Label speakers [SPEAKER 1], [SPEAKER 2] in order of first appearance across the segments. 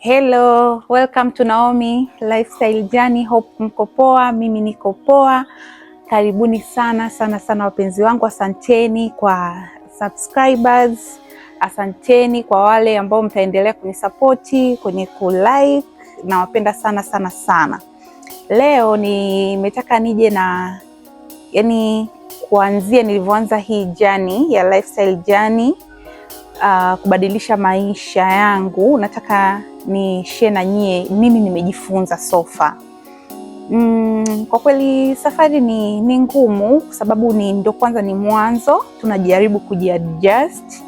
[SPEAKER 1] Hello, welcome to Naomi Lifestyle Journey. Hope mko poa, mimi niko poa. Karibuni sana sana sana wapenzi wangu, asanteni kwa subscribers, asanteni kwa wale ambao mtaendelea kunisapoti kwenye kulike, nawapenda sana sana sana. Leo nimetaka nije na, yani, kuanzia nilivyoanza hii journey ya lifestyle journey, kubadilisha maisha yangu, nataka ni share na nyie nini nimejifunza so far. Kwa kweli safari ni ngumu kwa sababu ni ndo kwanza ni mwanzo, tunajaribu kujiadjust.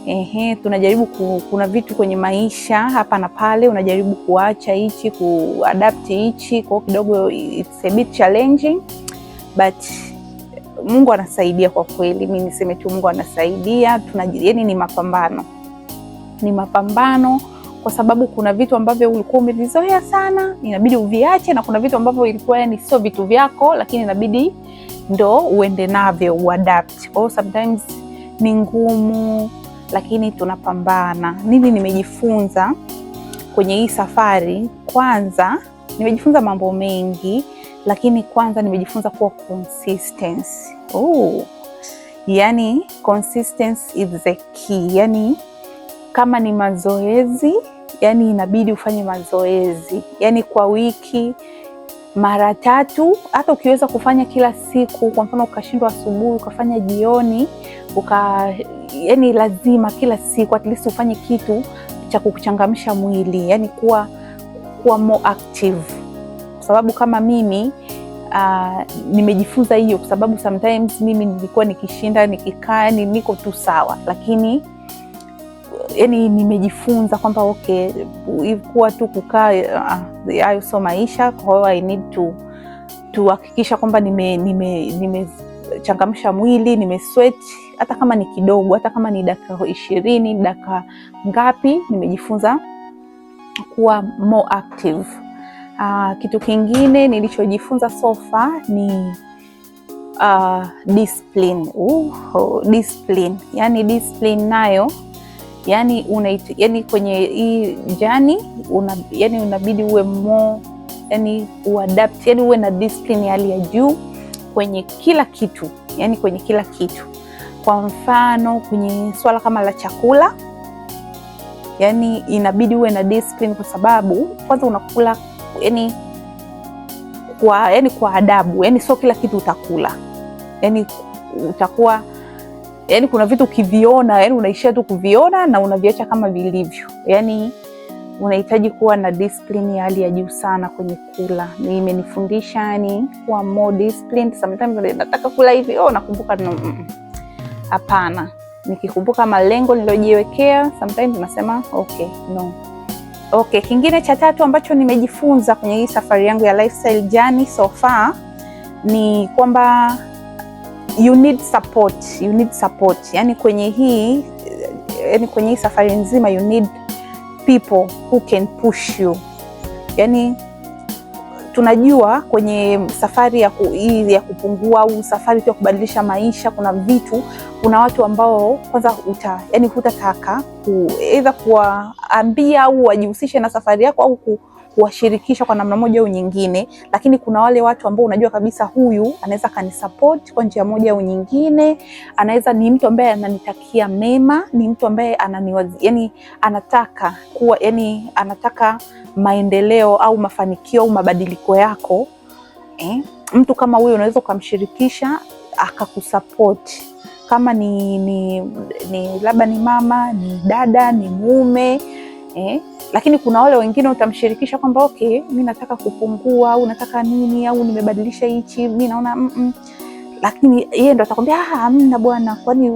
[SPEAKER 1] Ehe, tunajaribu kuna vitu kwenye maisha hapa na pale, unajaribu kuacha hichi, kuadapt hichi, kwa kidogo it's a bit challenging, but Mungu anasaidia kwa kweli. Mi niseme tu Mungu anasaidia. Yani ni mapambano, ni mapambano kwa sababu kuna vitu ambavyo ulikuwa umevizoea sana, inabidi uviache, na kuna vitu ambavyo ilikuwa yani sio vitu vyako, lakini inabidi ndo uende navyo uadapt. Kwa hiyo sometimes ni ngumu, lakini tunapambana. Nini nimejifunza kwenye hii safari? Kwanza nimejifunza mambo mengi, lakini kwanza nimejifunza kuwa consistency. Oh, yani consistency is the key. Yani kama ni mazoezi, yani inabidi ufanye mazoezi yani kwa wiki mara tatu, hata ukiweza kufanya kila siku. Kwa mfano ukashindwa asubuhi ukafanya jioni, yani lazima kila siku at least ufanye kitu cha kukuchangamsha mwili, yani kuwa more active, kwa sababu kama mimi nimejifunza hiyo, kwa sababu sometimes mimi nilikuwa nikishinda nikikaa, ni niko tu sawa, lakini yani nimejifunza kwamba okay, kuwa tu kukaa, hayo sio maisha. Kwa hiyo I need to hakikisha kwamba nimechangamsha mwili, nimesweat hata kama ni kidogo, hata kama ni dakika 20, dakika ngapi. Nimejifunza kuwa more active. Kitu kingine nilichojifunza so far ni discipline. Discipline. Yani discipline nayo yani, yani kwenye hii journey yani unabidi uwe more, yani uadapt, yani uwe na discipline ya hali ya juu kwenye kila kitu, yani kwenye kila kitu. Kwa mfano kwenye swala kama la chakula, yani inabidi uwe na discipline kwa sababu kwanza unakula yani kwa adabu, yani sio kila kitu utakula, yani utakuwa, yani kuna vitu ukiviona, yani unaishia tu kuviona na unaviacha kama vilivyo. Yani unahitaji kuwa na discipline ya hali ya juu sana kwenye kula. Imenifundisha yani kuwa more disciplined. Sometimes nataka kula hivi, oh, nakumbuka no, hapana. Nikikumbuka malengo niliyojiwekea, sometimes nasema okay, no. Okay, kingine cha tatu ambacho nimejifunza kwenye hii safari yangu ya lifestyle journey so far ni kwamba you need support, you need support. Yani kwenye hii safari nzima you need people who can push you. Yani tunajua kwenye safari hii ya kupungua au safari tu ya kubadilisha maisha, kuna vitu, kuna watu ambao kwanza yani hutataka either kuwaambia au wajihusishe na safari yako au kuwashirikisha kwa namna moja au nyingine, lakini kuna wale watu ambao unajua kabisa huyu anaweza kanisupport kwa njia moja au nyingine, anaweza ni mtu ambaye ananitakia mema, ni mtu ambaye yani anataka kuwa, yani anataka maendeleo au mafanikio au mabadiliko yako, eh? Mtu kama huyo unaweza ukamshirikisha akakusupport kama ni labda ni mama, ni dada, ni mume, eh? Lakini kuna wale wengine utamshirikisha kwamba okay, mi nataka kupungua au nataka nini au nimebadilisha hichi, mi naona Lakini yeye ndo atakwambia, ah, hamna bwana, kwani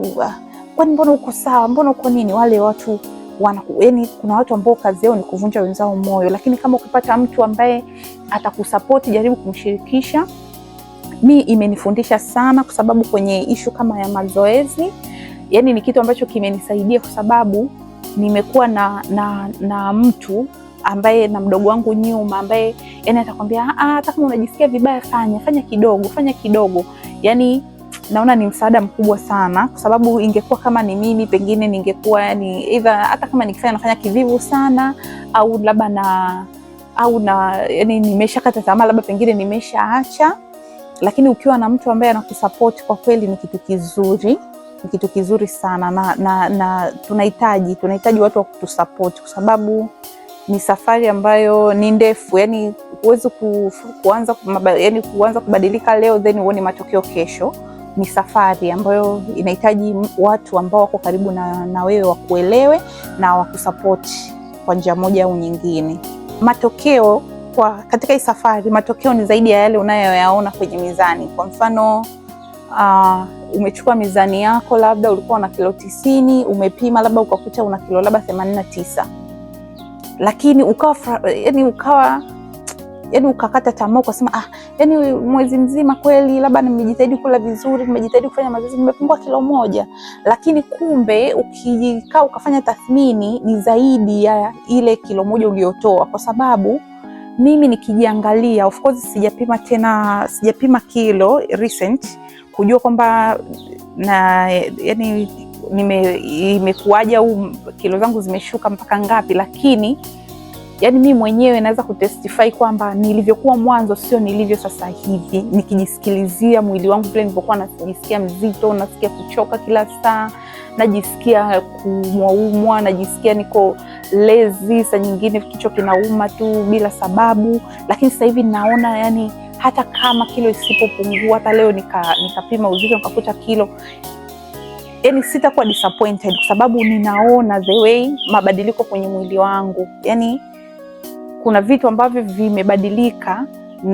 [SPEAKER 1] mbona uko sawa, mbona uko nini? Wale watu yani kuna watu ambao kazi yao ni kuvunja wenzao moyo, lakini kama ukipata mtu ambaye atakusupport, jaribu kumshirikisha. Mi imenifundisha sana, kwa sababu kwenye issue kama ya mazoezi, yani ni kitu ambacho kimenisaidia kwa sababu nimekuwa na mtu ambaye na mdogo wangu nyuma ambaye yani atakwambia, ah, hata kama unajisikia vibaya fanya, fanya kidogo, fanya kidogo. Yani Naona ni msaada mkubwa sana, kwa sababu ingekuwa kama ni mimi pengine ningekuwa yani either hata kama nikifanya nafanya kivivu sana, au labda na au na yani nimeshakata tamaa, labda pengine nimeshaacha. Lakini ukiwa na mtu ambaye anakusupport kwa kweli ni kitu kizuri, ni kitu kizuri sana na tunahitaji watu wa kutusupport kwa sababu ni safari ambayo ni ndefu, yani huwezi yani kuanza kubadilika leo then uone matokeo kesho. Ni safari ambayo inahitaji watu ambao wako karibu na wewe wakuelewe na wakusupport kwa njia moja au nyingine. Matokeo kwa katika hii safari, matokeo ni zaidi ya yale unayoyaona kwenye mizani. Kwa mfano umechukua mizani yako, labda ulikuwa una kilo 90, umepima labda ukakuta una kilo labda 89, lakini ukawa yani ukakata tamaa ukasema, ah, yani mwezi mzima kweli labda nimejitahidi kula vizuri, nimejitahidi kufanya mazoezi, nimepungua kilo 1. Lakini kumbe ukikaa ukafanya tathmini ni zaidi ya ile kilo 1 uliotoa. Kwa sababu mimi nikijiangalia, of course sijapima tena, sijapima kilo recent kujua kwamba na yani imekuaje au kilo zangu zimeshuka mpaka ngapi, lakini yani mimi mwenyewe naweza kutestify kwamba nilivyokuwa mwanzo sio nilivyo sasa hivi. Nikijisikilizia mwili wangu vile nilivyokuwa najisikia mzito, nasikia kuchoka kila saa, najisikia kuumwaumwa, najisikia niko lazy, saa nyingine kichwa kinauma tu bila sababu. Lakini sasa hivi naona yani hata kama kilo isipopungua, hata leo nikapima uzito nikakuta kilo, yani sitakuwa disappointed kwa sababu ninaona the way mabadiliko kwenye mwili wangu. Yani kuna vitu ambavyo vimebadilika,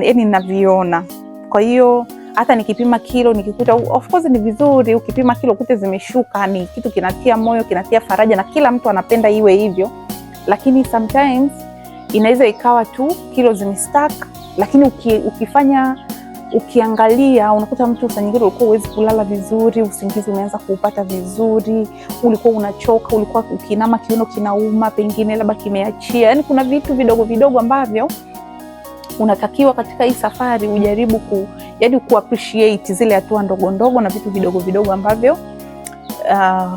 [SPEAKER 1] yani ninaviona. Kwa hiyo hata nikipima kilo nikikuta, of course ni vizuri ukipima kilo ukute zimeshuka, ni kitu kinatia moyo, kinatia faraja na kila mtu anapenda iwe hivyo. Lakini sometimes inaweza ikawa tu kilo zimestack, lakini ukifanya ukiangalia unakuta mtu saa nyingine ulikuwa huwezi kulala vizuri, usingizi umeanza kuupata vizuri, ulikuwa unachoka, ulikuwa ukinama kiuno kinauma, pengine labda kimeachia. Yani kuna vitu vidogo vidogo ambavyo unatakiwa katika hii safari ujaribu yani ku appreciate zile hatua ndogo ndogo na vitu vidogo vidogo ambavyo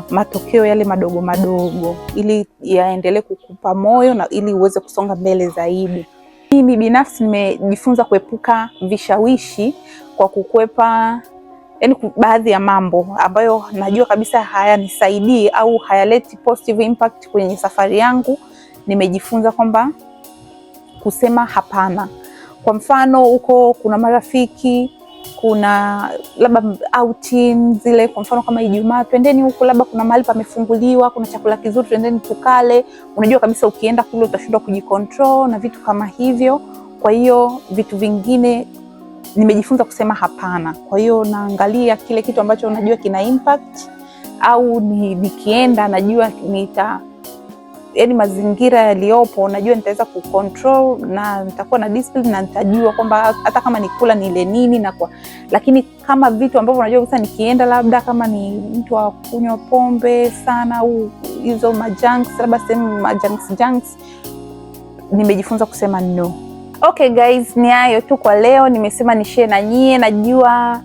[SPEAKER 1] matokeo yale madogo madogo, ili yaendelee kukupa moyo na ili uweze kusonga mbele zaidi. Mimi binafsi nimejifunza kuepuka vishawishi kwa kukwepa yani baadhi ya mambo ambayo najua kabisa hayanisaidii au hayaleti positive impact kwenye safari yangu. Nimejifunza kwamba kusema hapana. Kwa mfano, huko kuna marafiki, kuna labda outing zile, kwa mfano kama Ijumaa, twendeni huku, labda kuna mahali pamefunguliwa, kuna chakula kizuri, twendeni tukale. Unajua kabisa ukienda kule utashindwa kujicontrol na vitu kama hivyo. Kwa hiyo vitu vingine nimejifunza kusema hapana. Kwa hiyo naangalia kile kitu ambacho unajua kina impact au nikienda najua nita yani mazingira yaliyopo najua nitaweza kucontrol na nitakuwa na discipline na nitajua kwamba hata kama nikula nile nini na kwa, lakini kama vitu ambavyo najua kabisa nikienda labda kama ni mtu wa kunywa pombe sana au hizo majunks, labda sehemu majunks junks, nimejifunza kusema no. Okay guys, ni hayo tu kwa leo. Nimesema ni share na nyie. Najua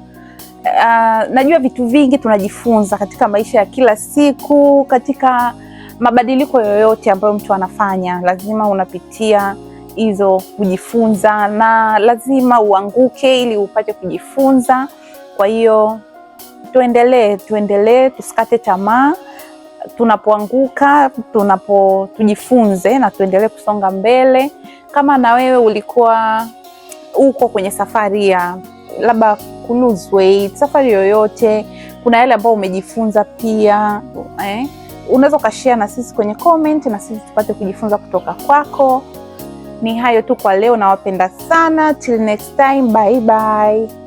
[SPEAKER 1] vitu vingi tunajifunza katika maisha ya kila siku, katika mabadiliko yoyote ambayo mtu anafanya lazima unapitia hizo kujifunza, na lazima uanguke ili upate kujifunza. Kwa hiyo tuendelee, tusikate tamaa. Tunapoanguka, tujifunze na tuendelee kusonga mbele. Kama na wewe ulikuwa uko kwenye safari ya labda ku lose weight, safari yoyote, kuna yale ambayo umejifunza pia, unaweza ukashare na sisi kwenye comment na sisi tupate kujifunza kutoka kwako. Ni hayo tu kwa leo, nawapenda sana. Till next time, bye bye.